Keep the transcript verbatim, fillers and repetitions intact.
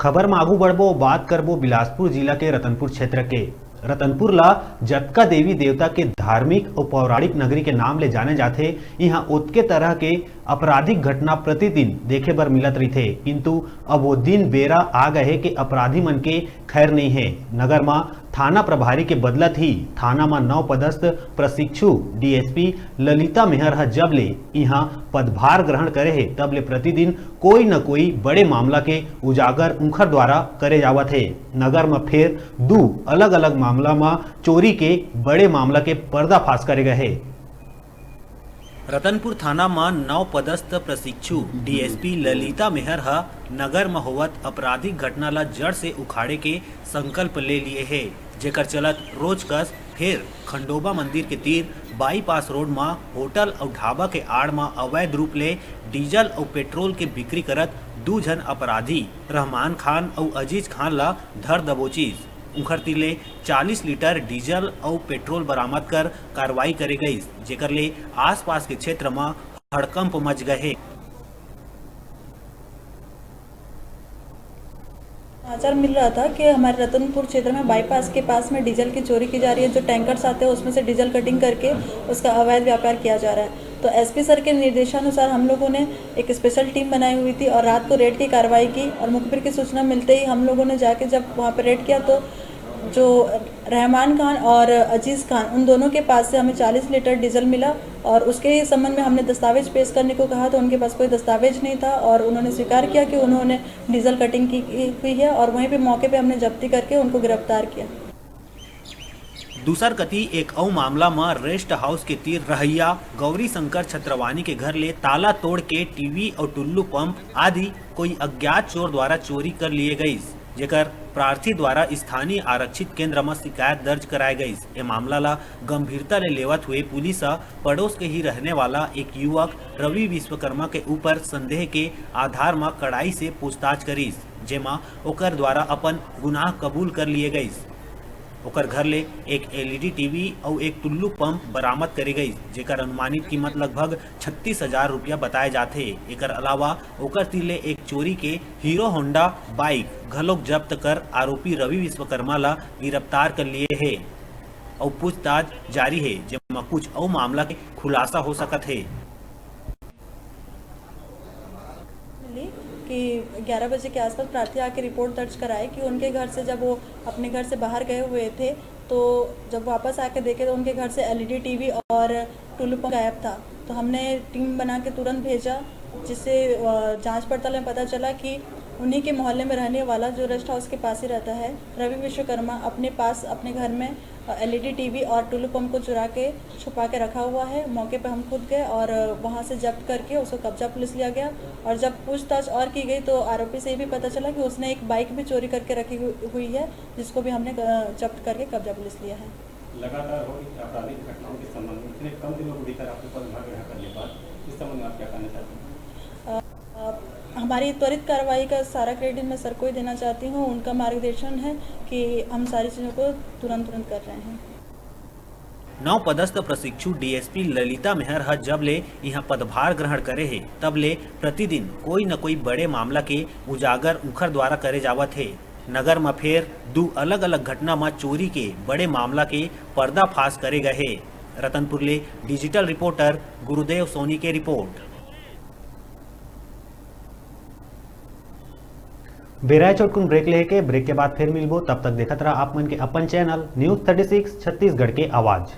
खबर म आगू बढ़बो, बात करबो बिलासपुर जिला के रतनपुर क्षेत्र के। रतनपुर ला जतका देवी देवता के धार्मिक अउ पौराणिक नगरी के नाम ले जाने जाथे, इहां ओतके तरह के आपराधिक घटना प्रतिदिन देखे बर मिलत रहिथे, किंतु अब वो दिन बेरा आ गए हे के अपराधी मन के खैर नइ हे। नगर म थाना प्रभारी के बदलत ही थाना म नव पदस्थ प्रशिक्षु डीएसपी ललिता मेहर ह जब ले इहां पदभार ग्रहण करे हे, तब ले प्रतिदिन कोई न कोई बड़े मामला के उजागर उंखर द्वारा करे जावत हे। नगर म फेर दू अलग-अलग मामला म चोरी के बड़े मामला के पर्दाफाश करे गए हे। रतनपुर थाना म नव पदस्थ प्रशिक्षु डीएसपी ललिता मेहर ह नगर म होवत आपराधिक घटना ल जड़ से उखाड़े के संकल्प ले लिए हे, जेकर चलत रोज कस फेर खंडोबा मंदिर के तीर बाईपास रोड म होटल अउ ढाबा के आड़ म अवैध रूप ले डीजल अउ पेट्रोल के बिक्री करत दू झन अपराधी रहमान खान अउ अजीज खान ल धर दबोचिस। उंखर तीर ले चालीस लीटर डीजल अउ पेट्रोल बरामद कर कार्रवाई करे गइस, जेकर ले आसपास के क्षेत्र म हड़कंप मच गए हे। समाचार मिल रहा था कि हमारे रतनपुर क्षेत्र में बाईपास के पास में डीजल की चोरी की जा रही है। जो टैंकर्स आते हैं, उसमें से डीजल कटिंग करके उसका अवैध व्यापार किया जा रहा है। तो एसपी सर के निर्देशानुसार हम लोगों ने एक स्पेशल टीम बनाई हुई थी और रात को रेड की कार्रवाई की और मुखबिर की सूचना मिलते ही हम लोगों ने जाके जब वहाँ पर रेड किया, तो जो रहमान खान और अजीज़ खान, उन दोनों के पास से हमें चालीस लीटर डीजल मिला और उसके संबंध में हमने दस्तावेज पेश करने को कहा, तो उनके पास कोई दस्तावेज नहीं था और उन्होंने स्वीकार किया कि उन्होंने डीजल कटिंग की की हुई है और वहीं पे मौके पे हमने जब्ती करके उनको गिरफ्तार किया। दूसर कती एक अउ मामला म रेस्ट हाउस के तीर रहइया गौरी शंकर छत्रवानी के घर ले ताला तोड़ के टीवी अउ टुल्लू पंप आदि कोई अज्ञात चोर द्वारा चोरी कर लिए गइस, जेकर प्रार्थी द्वारा स्थानीय आरक्षित केंद्र म शिकायत दर्ज कराए गइस। ए मामला ला गंभीरता ले लेवत हुए पुलिस ह पड़ोस के ही रहने वाला एक युवक रवि विश्वकर्मा के ऊपर संदेह के आधार म कड़ाई से पूछताछ करिस, जेमा ओकर द्वारा अपन गुनाह कबूल कर लिए गइस। ओकर घर ले एक एलईडी टीवी अउ एक टुल्लू पंप बरामद करे गइस, जेकर अनुमानित कीमत लगभग छत्तीस हजार रुपया बताए जाथे। एकर अलावा ओकर तीर ले एक चोरी के हीरो होंडा बाइक घलोक जब्त कर आरोपी रवि विश्वकर्मा ला गिरफ्तार कर लिए हे अउ पूछताछ जारी हे, जेमा कुछ अउ मामला के खुलासा हो सकत हे। मिली कि ग्यारह बजे के आसपास प्रार्थी आके रिपोर्ट दर्ज कराए कि उनके घर से, जब वो अपने घर से बाहर गए हुए थे, तो जब वापस आके देखे तो उनके घर से एलईडी टीवी और टुल्लू पंप गायब था। तो हमने टीम बना के तुरंत भेजा, जिससे अ, जांच पड़ताल में पता चला कि उन्हीं के मोहल्ले में रहने वाला, जो रेस्ट हाउस के पास ही रहता है, रवि विश्वकर्मा, अपने पास, अपने घर में एलईडी टीवी और टुल्लू पंप को चुरा के छुपा के रखा हुआ है। मौके पर हम खुद गए और वहाँ से जब्त करके उसको कब्जा पुलिस लिया गया और जब पूछताछ और की गई, तो आरोपी से ये भी पता चला कि उसने एक बाइक भी चोरी करके रखी हु-, हुई है, जिसको भी हमने अ, जब्त करके कब्जा पुलिस लिया है। लगातार हो रही आपराधिक घटनाओं के संबंध में इतने कम दिनों के भीतर आपके पदभार ग्रहण करने के बाद इस संबंध में आप क्या कहना चाहते हैं? अ, अ, हमारी त्वरित कार्रवाई का सारा क्रेडिट मैं सर को ही देना चाहती हूँ। उनका मार्गदर्शन है कि हम सारी चीज़ों को तुरंत तुरंत कर रहे हैं। नव पदस्थ प्रशिक्षु डीएसपी ललिता मेहर ह जब ले इहां पदभार ग्रहण करे हे, तब ले प्रतिदिन कोई न कोई बड़े मामला के उजागर उंखर द्वारा करे जावत हे। नगर म फेर दू अलग-अलग घटना म चोरी के बड़े मामला के पर्दाफाश करे गए हे। रतनपुर ले डिजिटल रिपोर्टर गुरुदेव सोनी के रिपोर्ट। बेरा ए चोटकुन ब्रेक लेके, ब्रेक के बाद फिर मिलबो। तब तक देखत रहा आप मन के अपन channel news thirty six Chhattisgarh के आवाज़।